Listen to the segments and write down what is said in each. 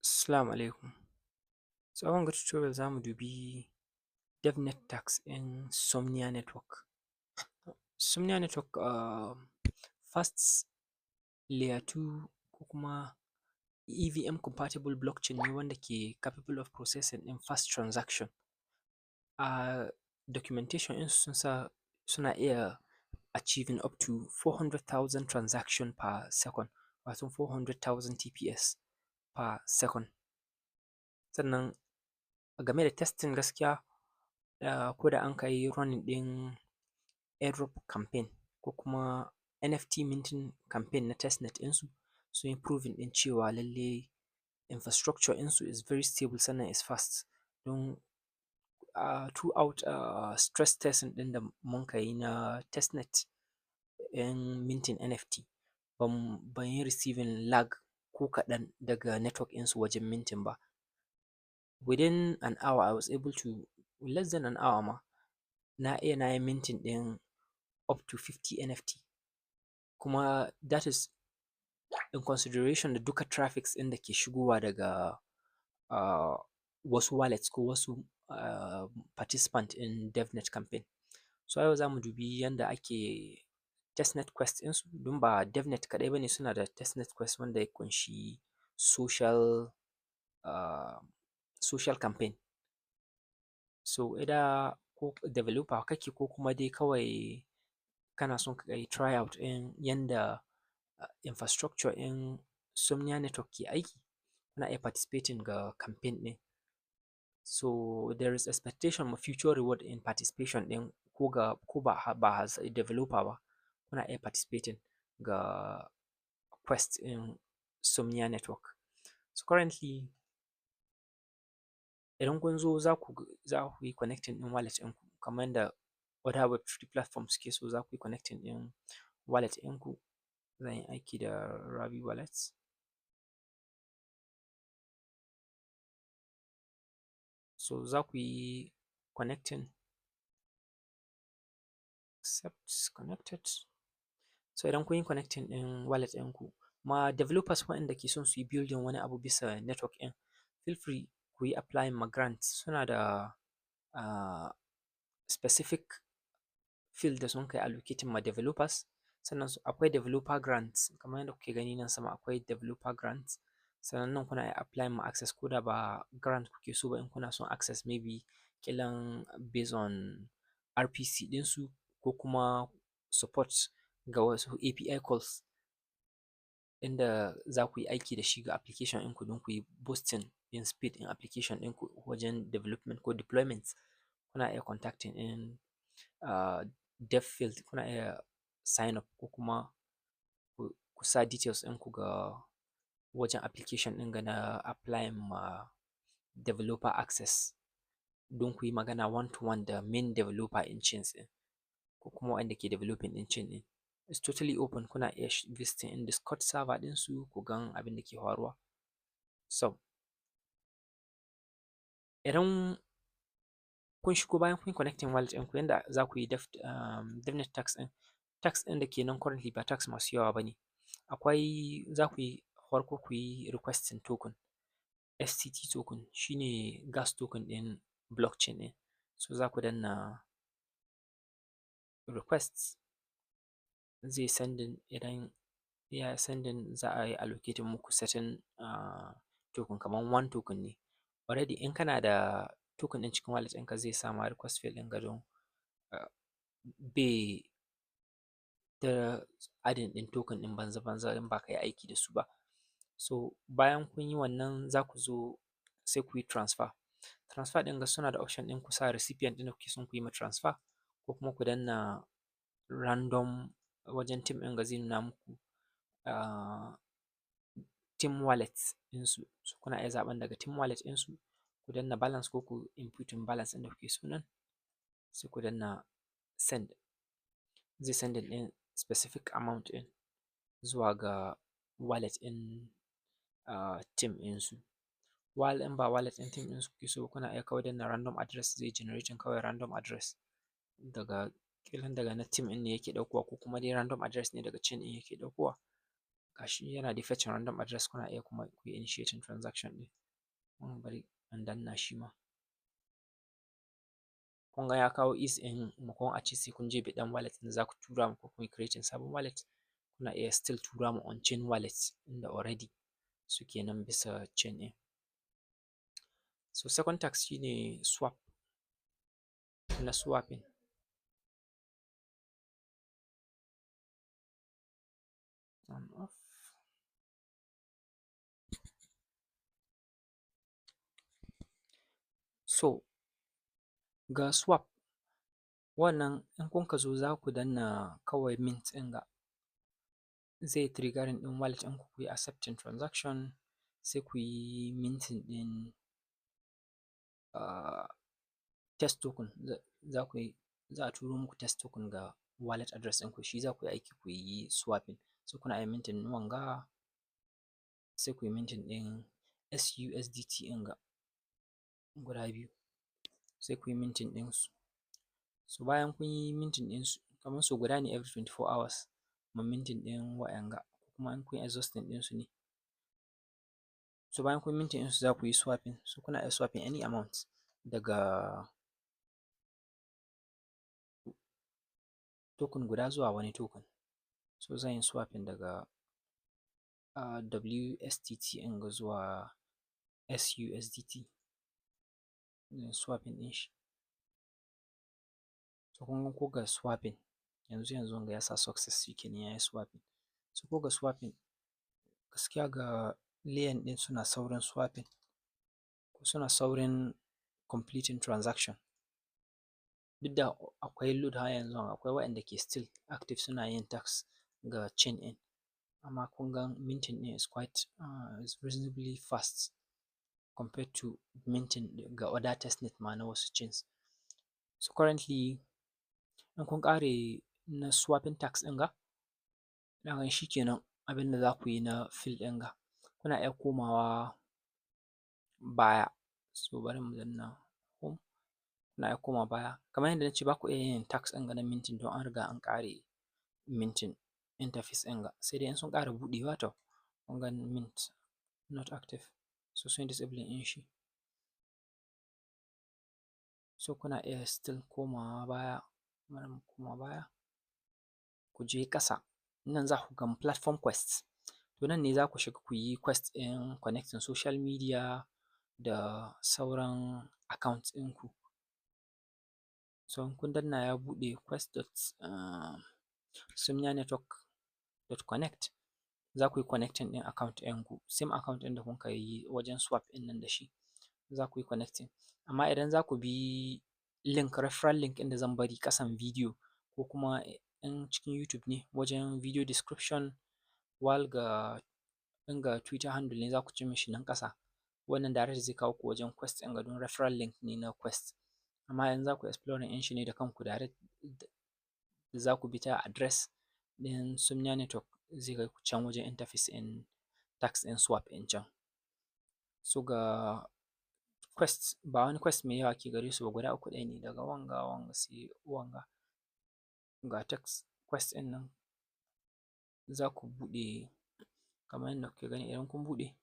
Assalamu alaikum. So a wanga tutorial za mu dubi DevNet task ɗin Somnia Network. Somnia Network first layer 2 ko kuma EVM compatible blockchain ne wanda ke capable of processing ɗin fast transaction. A documentation ɗinsu sun sa suna iya achieving up to 400,000 transaction per second, wato 400,000 TPS per second. Sannan game da testing, gaskiya ko da an kai running ɗin airdrop campaign ko kuma NFT minting campaign na testnet ɗinsu, sun yi proving ɗin cewa lallai infrastructure ɗinsu is very stable, sannan is fast, don throughout stress testing ɗin da munka yi na testnet ɗin minting NFT, ban yi receiving lag ko kaɗan daga network ɗinsu wajen minting ba. Within an hour I was able to, less than an hour ma, na iya na yi minting ɗin up to 50 NFT, kuma that is in consideration da duka traffics ɗin da ke shigowa daga wasu wallets ko wasu participant in DevNet campaign. So a yau za mu dubi yanda ake testnet quest ɗinsu, don ba DevNet kaɗai ba ne, suna da testnet quest wanda ya ƙunshi social campaign. So either ko developer kake ko kuma dai kawai kana son ka yi try out ɗin yanda infrastructure ɗin Somnia Network ke aiki, kana iya participating ga campaign ɗin. So there is expectation ma future reward in participation ɗin, ko ga ko ba as a developer ba, kuna iya participating ga quest ɗin Somnia Network. So currently, idan kun zo, za ku yi connecting ɗin wallet ɗinku kamar yadda other web3 platforms suke. So za ku yi connecting ɗin wallet ɗinku. Zan yi aiki da Rabby Wallet. So za ku yi connecting, accept, connected. So idan kun yi connecting ɗin wallet ɗinku, ma developers waɗanda ke son su yi building wani abu bisa network ɗin, feel free ku yi applying ma grant. Suna da specific field da sun kai allocating ma developers. Sannan akwai developer grants kamar yadda kuke gani nan sama, akwai developer grants. Sannan nan kuna iya applying ma access, ko da ba grant kuke so ba, in kuna son access, maybe ƙilan based on RPC ɗinsu ko kuma support ga wasu API calls inda za ku yi aiki da shi ga application ɗinku don ku yi boosting ɗin speed ɗin application ɗinku wajen development ko deployment, kuna iya contacting ɗin dev field, kuna iya sign up ko kuma ku sa details ɗinku ga wajen application ɗin ga na applying ma developer access, don ku yi magana one to one da main developer in chains ɗin ko kuma waɗanda ke developing ɗin chain ɗin. It's totally open, kuna iya visiting ɗin Discord server ɗinsu ku gan abin da ke faruwa. So idan kun shigo, bayan kun yi connecting wallet ɗinku, yanda za ku yi DevNet task ɗin, task ɗin da ke nan currently ba task masu yawa ba ne. Akwai, za ku yi farko ku yi requesting token, STT token, shi ne gas token ɗin blockchain ɗin. So za ku danna request, zai sending. Idan ya sending, za a yi allocating muku certain token, kamar one token ne. Already in kana da token ɗin cikin wallet ɗinka, zai sa ma request field ɗin ga, don bai ta adding ɗin token ɗin banza-banza in ba ka yi aiki da su ba. So bayan kun yi wannan, za ku zo sai ku yi transfer. Transfer ɗin ga suna da option ɗin ku sa recipient ɗin da kuke son ku yi ma transfer, ko kuma ku danna random wajen team ɗin ga, zai nuna muku team wallet ɗinsu. So kuna iya zaɓan daga team wallet ɗinsu, ku danna balance ko ku inputting balance ɗin da kuke so nan, sai ku danna send. Zai sending ɗin specific amount ɗin zuwa ga wallet ɗin team ɗinsu. While in ba wallet ɗin team ɗinsu kuke so, kuna iya kawai danna random address, zai generating kawai random address daga ƙilan daga na team ɗin ne yake ɗaukowa, ko kuma dai random address ne daga chain ɗin yake ɗaukowa. Ga shi yana dai fetching random address, kuna iya kuma ku yi initiating transaction ɗin. Bari in danna shi ma. Kun ga ya kawo ease in maimakon a ce sai kun je biɗan wallet ɗin za ku tura ma ko kun yi creating sabon wallet, kuna iya still tura ma on chain wallet inda already suke nan bisa chain ɗin. So second task shi ne swap, na swapping. On off. So ga swap wannan, in kun ka zo za ku danna kawai mint ɗin, ga zai triggering ɗin wallet ɗinku, ku yi accepting transaction, sai ku yi minting ɗin test token. Za ku yi, za a turo muku test token ga wallet address ɗinku, shi za ku yi aiki ku yi swapping. So kuna iya minting ɗin wanga, sai ku yi minting ɗin SUSDT ɗin ga guda biyu, sai ku yi minting ɗinsu. So bayan kun yi minting ɗinsu, kamar sau guda ne every 24 hours ma minting ɗin wa'yanga, kuma in kun yi exhausting ɗinsu ne. So bayan kun yi minting ɗinsu, za ku yi swapping. So kuna iya swapping any amount daga token guda zuwa wani token. So zan yi swapping daga WSTT ɗin ga zuwa SUSDT. Zan yi swapping ɗin shi. So kun ga ko ga swapping yanzu yanzu wanga ya sa success, shi kenan ya yi swapping. So ko ga swapping, gaskiya ga layer ɗin suna saurin swapping, suna saurin completing transaction. Duk da akwai load, har yanzu akwai waɗanda ke still active suna yin task ga chain ɗin. Amma kun ga minting ɗin is quite is reasonably fast compared to minting ga other testnet ma na wasu chains. So currently in kun ƙare na swapping task ɗin ga, ina ganin shi kenan abin da za ku yi na field ɗin ga. Kuna iya komawa baya. So bari mu danna home. Kuna iya komawa baya. Kamar yadda na ce, ba ku iya yin task ɗin ga na minting don an riga an ƙare minting interface ɗin ga. Sai dai in sun ƙara buɗewa. To, kun ga mint not active. So sun yi disabling ɗin shi. So kuna iya still komawa baya. Bari mu koma baya. Ku je ƙasa. Nan za ku ga platform quest. To nan ne za ku shiga ku yi quest ɗin connecting social media da sauran account ɗinku. So in kun danna ya buɗe quest.somnianetwork.connect, za ku yi connecting ɗin account ɗinku, same account ɗin da kuka yi wajen swap ɗin nan da shi za ku yi connecting. Amma idan za ku bi link, referral link ɗin da zan bari ƙasan video, ko kuma in cikin YouTube ne wajen video description, while ga in ga Twitter handle ne, za ku ci mishi nan ƙasa. Wannan direct zai kawo ku wajen quest ɗin ga, don referral link ne na quest. Amma in za ku exploring ɗin shi ne da kanku direct, za ku bi ta address ɗin Somnia Network, zai kai ku can wajen interface ɗin task ɗin swap ɗin can. So ga quest, ba wani quest mai yawa ke gare su ba, guda uku ɗaya ne, daga wanga, wanga, sai wanga. Ga task quest ɗin nan, za ku buɗe kamar yadda kuke gani. Idan kun buɗe,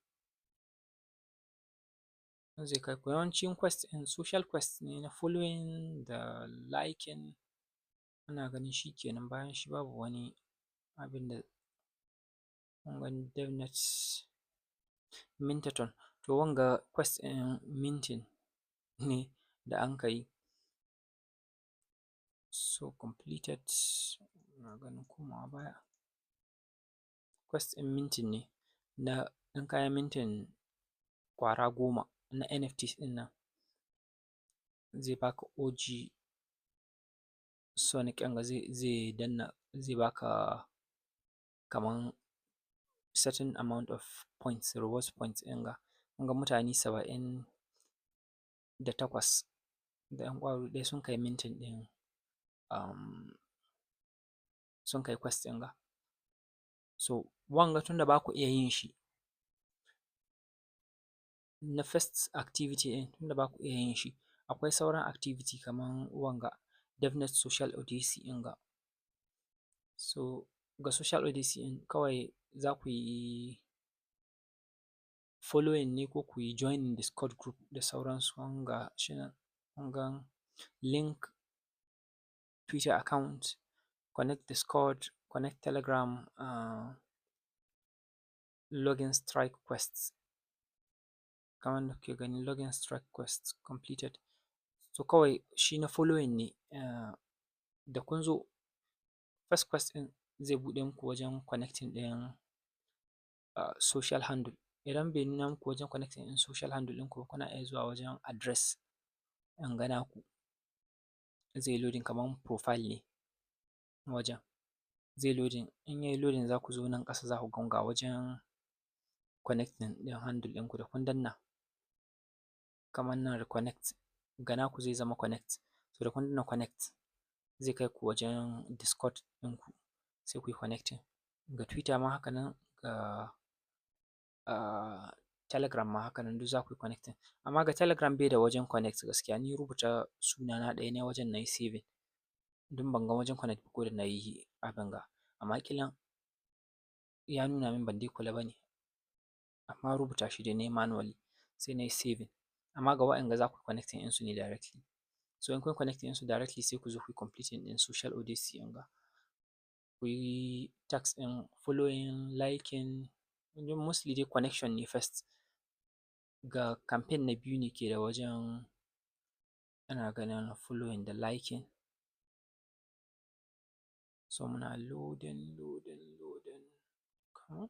zai kai ku. Yawancin quest ɗin social quest ne na following da liking. Ina ganin shi kenan, bayan shi babu wani abin da kun gani. Devnet mintaton, to wanga quest ɗin minting ne da an ka yi. So completed. Ina ganin komawa baya, quest ɗin minting ne na in ka yi minting ƙwara 10 na NFTs ɗin nan, zai baka OG Sonic ɗin ga, zai danna, zai baka kaman certain amount of points, rewards points ɗin ga. Kun ga mutane 78 da ‘yan ƙwaro ɗaya sun kai minting ɗin, sun kai quest ɗin ga. So wanga tunda ba ku iya yin shi na first activity ɗin, tunda ba ku iya yin shi, akwai sauran activity kaman wanga Devnet Social Odyssey ɗin ga. So ga Social Odyssey ɗin kawai Za ku yi following ne ko ku yi joining Discord group da sauransu. Kun ga shi nan, kun ga link Twitter account, connect Discord, connect Telegram, login strike quests. Kamar yadda kuke gani, login strike quests completed. So kawai shi na following ne. Da kun zo first quest ɗin, zai buɗe muku wajen connecting ɗin social handle. Idan bai nuna muku wajen connecting ɗin social handle ɗinku ba, kuna iya zuwa wajen address in ga naku zai yi loading, kamar profile ne wajen zai loading. In yayi loading, za ku zo nan ƙasa, za ku ga wajen connecting ɗin handle ɗinku. Da kun danna kamar nan reconnect, ga naku zai zama connect. So da kun danna connect, zai kai ku wajen Discord ɗinku, sai ku yi connecting. Ga Twitter ma haka nan, ga Telegram ma haka nan, duk za ku yi connecting. Amma ga Telegram bai da wajen connect gaskiya. Ni rubuta sunana ɗaya ne wajen, na yi saving, don ban ga wajen connect ba ko da na yi abin ga. Amma ƙilan ya nuna min, ban dai kula ba ne. Amma rubuta shi dai na yi manually, sai na yi saving. Amma ga waɗanga za ku connecting ɗinsu ne directly. So in kun connecting ɗinsu directly, sai ku zo ku yi completing ɗin Social Odyssey ɗin ga. Ku yi task ɗin following, liking, mostly dai connection ne first. Ga campaign na biyu ne ke da wajen, ina ganin, following da liking. So muna loading, loading, loading. Come on.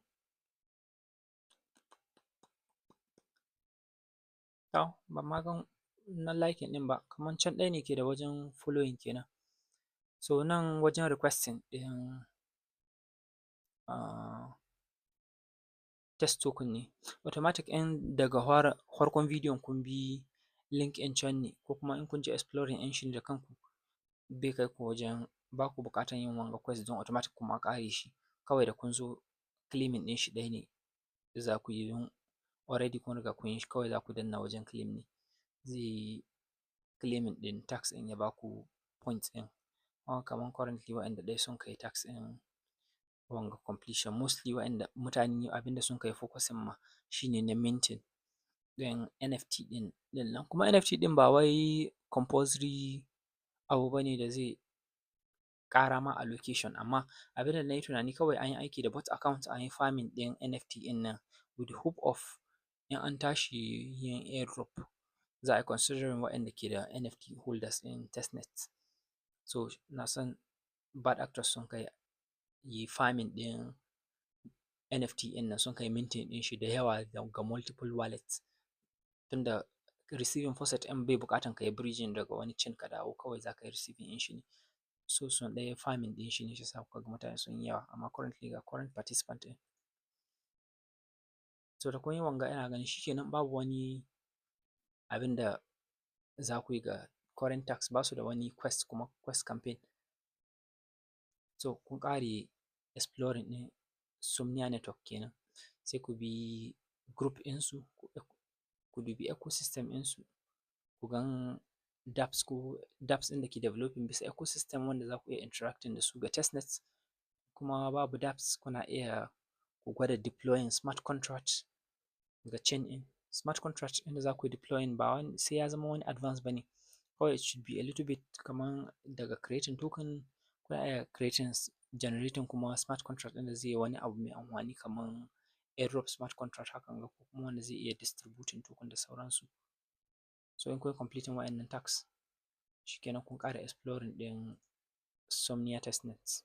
To, ban ma gan na liking ɗin ba, kamar can ɗaya ne ke da wajen following kenan. So nan wajen requesting ɗin test token ne. Automatic in daga farkon bidiyon kun bi link ɗin can ne, ko kuma in kun je exploring ɗin shi da kanku, bai kai ku wajen, ba ku buƙatar yin wanga quest, don automatic kuma ƙare shi. Kawai da kun zo claiming ɗin shi ɗaya ne za ku yi, don already kun riga kun yi shi. Kawai za ku danna wajen claim ne, zai yi claiming ɗin task ɗin, ya ba ku points ɗin. Kuma kamar currently waɗanda ɗaya sun kai task ɗin wanga completion, mostly waɗanda mutane abin da sun kai focusing ma shi ne na minting ɗin NFT ɗin nan. Kuma NFT ɗin ba wai compulsory abu ba ne da zai ƙara ma allocation, amma abin da na yi tunani, kawai an yi aiki da bot account, an yi farming ɗin NFT ɗin nan with the hope of in an tashi yin airdrop, za a yi considering waɗanda ke da NFT holders ɗin testnet. So na san bad actors sun kai yi farming ɗin NFT ɗin nan, sun kai minting ɗin shi da yawa ga multiple wallets. Tunda receiving faucet ɗin bai buƙatan ka yi bridging daga wani chain ka dawo, kawai za ka yi receiving ɗin shi ne. So sun ɗaya farming ɗin shi ne, shi yasa kuka ga mutane sun yi yawa. Amma currently ga current participant ɗin. So da kun yi wanga, ina ganin shi kenan, babu wani abin da za ku yi ga current task, ba su da wani quest kuma quest campaign. So kun ƙare exploring ɗin Somnia Network kenan. Sai ku bi group ɗinsu, ku dubi ecosystem ɗinsu, ku gan dApps ko dApps ɗin da ke developing bisa ecosystem wanda za ku iya interacting da su ga testnet. Kuma babu dApps, kuna iya ku gwada deploying smart contract ga chain ɗin. Smart contract ɗin da za ku yi deploying ba wani sai ya zama wani advance ba ne. Kawai it should be a little bit kaman daga creating token, kuna iya creating, generating kuma smart contract ɗin da zai yi wani abu mai amfani, kaman airdrop smart contract hakan ga, ko kuma wanda zai iya distributing token da sauransu. So in kun yi completing waɗannan tasks, shi kenan kun ƙara exploring ɗin Somnia testnet.